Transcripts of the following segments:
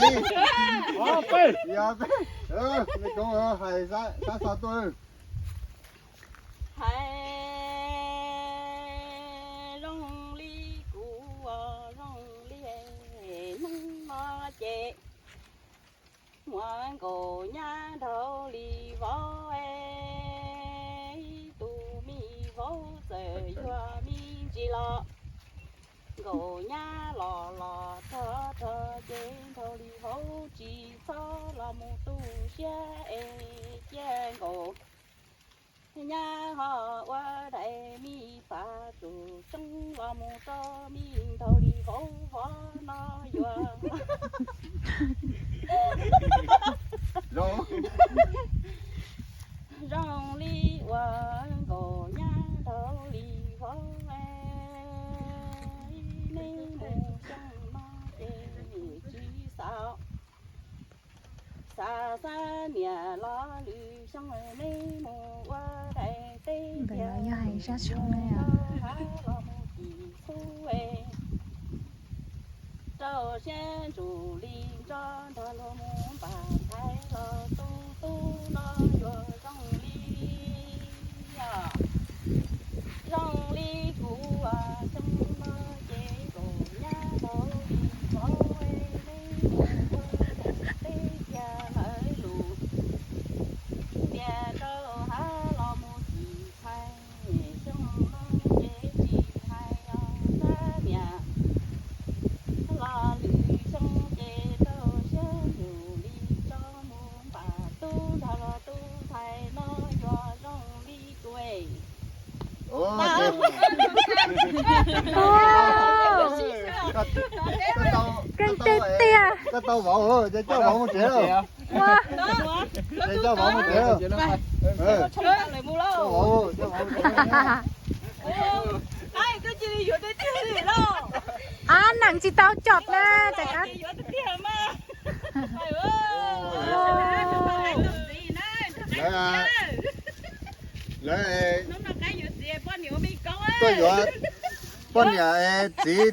Yog peb, yog peb, me koob hais sab xov tuaj. Hais zoo li kuv ua zoo li hnub no ces muaj nkaus nyab nrog li vauv es, ib tug me vauv txawm yuav me ntsis los, nkaus nyab los los rog rog ces nrog li vauv tsis txhob los mus tu siab es cia nkaus nyab ho ua daim me faj tus tseeb los mus rau me nrog li vauv vov no yuav zoo li ua nkaus nyab nrog li vauv es, neb mus xyoo no ces tsis xav, xav xav niam los lwm xyoo neb mus ua daim teb tiag, yog hais zaj tshoob ne, los mus tim txhub es, rau siab ntsum li nrog nrog luag mus npam nthaiv los tu tub no yuav zoo li, zoo li kuv ua xyoo no ces nkaus nyab nrog li vauv es, neb mus ua daim teb tiag lawv lus tias rau hav los mus tim txhais, xyoo no ces tsis hais os sab niam, los lwm xyoo ces rau siab ntsum li tso mus npam tub nrog los tu txhais no yuav zoo li kuv. Keej tiag tiag. Koj tau vauv, ces coj vauv mus tsev. Ces coj vauv mus tsev. Ab, neem tsis tau coj na, ces qab. Lawv tuaj yuav poj niam, txiv,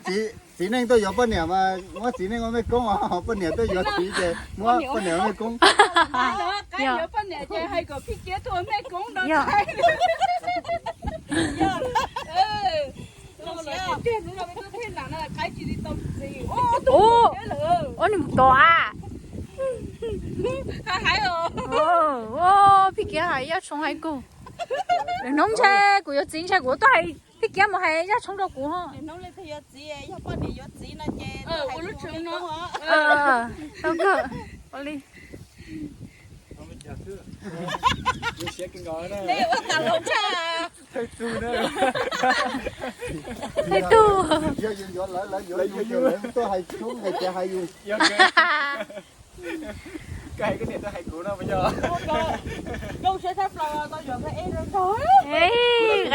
txiv neej tuaj yuav poj niam mas muab txiv neej ua mej koob os, poj niam tuaj yuav txiv ces muab poj niam ua mej koob. Ua nws mus tom a. Phij Kiav hais Yaj Tshoob hais kuv, lwm hnub ntshe kuv yuav txiv ntshe kuv tuaj hais Phij Kiav mus hais Yaj Tshoob rau kuv. Tau kawg. Ua li. Tej tug. Qaib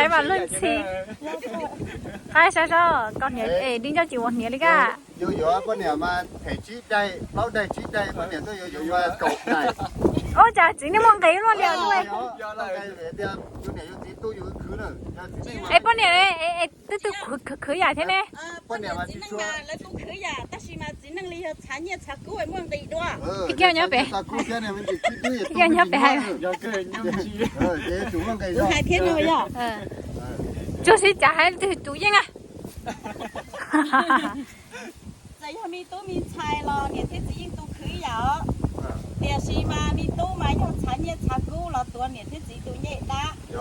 mas luag ntxhi. Qaib sab sab, koj hniav es dib ncauj tsis ua hniav li kaj. Yus yuav poj niam mas them tsib daim plaub daim tsib daim, poj niam tuaj yuav yus mas kaum daim. Ua cas txiv neej muaj nqis luaj li. Es poj niam twb tu khwv khwv yam thiab ne. Phij Kiav nyob pem, Phij Kiav nyob pem hais. Hais thiab no yog. Tsuas sib cav hais tus yeej na. Txawm yog me tub me ntxhais los niam thiab txiv yeej tu khwv yam os. Tiam sis mas me tub mas yog txhav nyiaj txhav kub los tuav niam thiab txiv tus ncej dab. Ho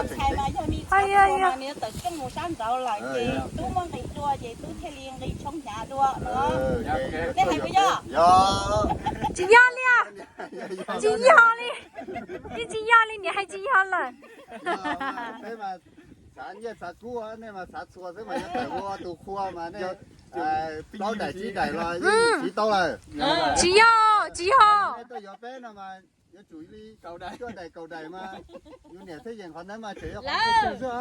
ntxhais mas yog me ntxhais txhua mas nws tawm rooj mus sab nraud lawm ces tub muaj nqis dua ces tub thiaj li nqis tshoob hnyav dua no. Nej hais puas yog? Tsis yog li. Tsis yog li. Yeej tsis yog li, niam hais tsis yog lawm. Xav nyiaj xav kub nej mas xav txhua xwb mas yog tawm ua tus qhua mas nej plaub daim tsib daim los yeej siv tau lawm. Tsis yog, tsis yog. Nej tuaj yuav peb no mas yuav tsum li cuaj daim kaum daim mas yus niam thiab yeem qhov ntawd mas tseem yog qhov xwb.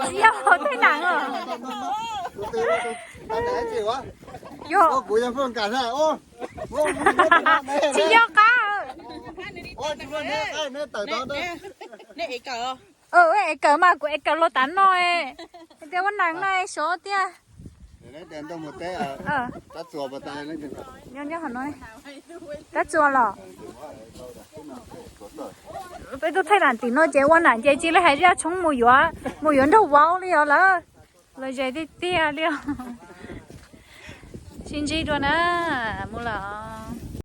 Tsis yog qhov tej nam. Kuv yog Faj Kam na. Tsis yog qab. Es kawm mas kuv es kawm los tav no, tias ua neeg no sov tiag. Nyob nyob hov no, tab txuas los. Peb tuaj thaij nram tim no ces ua nam ces cia li hais zaj tshoob mus yuav, mus yuav nraug vauv li os lawm. Lom zem tiag tiag li os. Sib ntsib dua na, mus lawm.